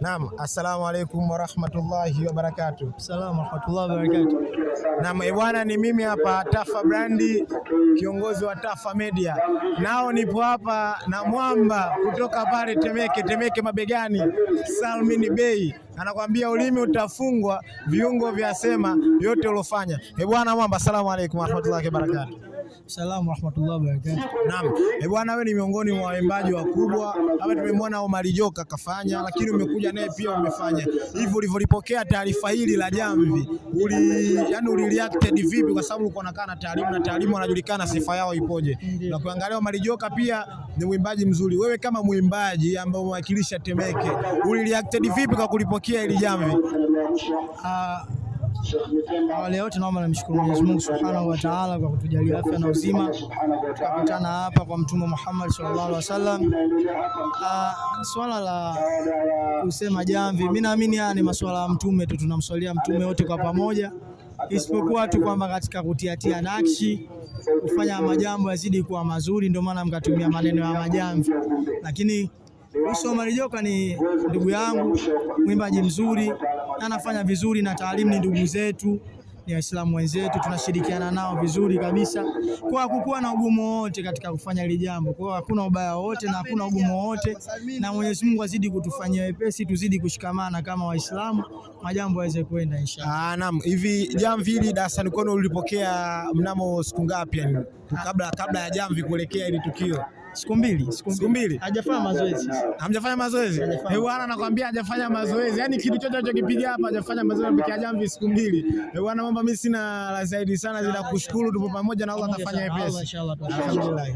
Naam, assalamu alaikum warahmatullahi wabarakatuh. Assalamu warahmatullahi wabarakatuh. Naam, bwana, ni mimi hapa Tafa Brandi, kiongozi wa Tafa Media. Nao nipo hapa na mwamba kutoka pale Temeke, Temeke mabegani, Salmin Bey anakwambia ulimi utafungwa, viungo vyasema yote uliofanya. Bwana mwamba, assalamu alaikum warahmatullahi wabarakatuh. Salamu warahmatullahi wabarakatuh. Naam, bwana, wewe ni miongoni mwa waimbaji wakubwa hapa. Tumemwona Omari Joka kafanya, lakini umekuja naye pia umefanya hivyo. Ulivyolipokea taarifa hili la Jamvi, yani uli reacted vipi? Kwa sababu ulikuwa unakaa na Taalimu na Taalimu wanajulikana sifa yao ipoje, na kuangalia Omari Joka pia ni mwimbaji mzuri. Wewe kama mwimbaji ambaye umewakilisha Temeke, uli reacted vipi kwa kulipokea hili Jamvi? Awali yote naomba namshukuru Mwenyezi Mungu Subhanahu wa Ta'ala kwa kutujalia afya na uzima tukakutana hapa kwa Mtume Muhammad sallallahu alaihi wasallam. Swala la kusema jamvi, mimi naamini haya ni masuala ya Mtume tu, tunamswalia Mtume wote kwa pamoja, isipokuwa tu kwamba katika kutiatia nakshi kufanya majambo yazidi kuwa mazuri, ndio maana mkatumia maneno ya majamvi. Lakini kuhusu Omari Joka ni ndugu yangu, mwimbaji mzuri, anafanya vizuri na Taalimu ni ndugu zetu, ni Waislamu wenzetu, tunashirikiana nao vizuri kabisa, kwa kukuwa na ugumu wowote katika kufanya hili jambo. Kwa hakuna ubaya wowote na hakuna ugumu wowote, na Mwenyezi Mungu azidi kutufanyia wepesi, tuzidi kushikamana kama Waislamu, majambo yaweze kwenda inshallah. Ah, naam. Hivi jamvi hili darasani kwenu ulipokea mnamo siku ngapi, yani kabla ya jamvi kuelekea hili tukio? Siku mbili, Siku mbili. Hajafanya mazoezi. Hamjafanya mazoezi? Hajafanya. Eh, bwana nakwambia hajafanya mazoezi. Yaani kitu chochote alichokipiga hapa hajafanya mazoezi, amepiga jamvi siku mbili. Eh, bwana mambo, mimi sina la zaidi sana zila kushukuru, tupo pamoja na Allah atafanya Allah wepesi. inshallah. Alhamdulillah.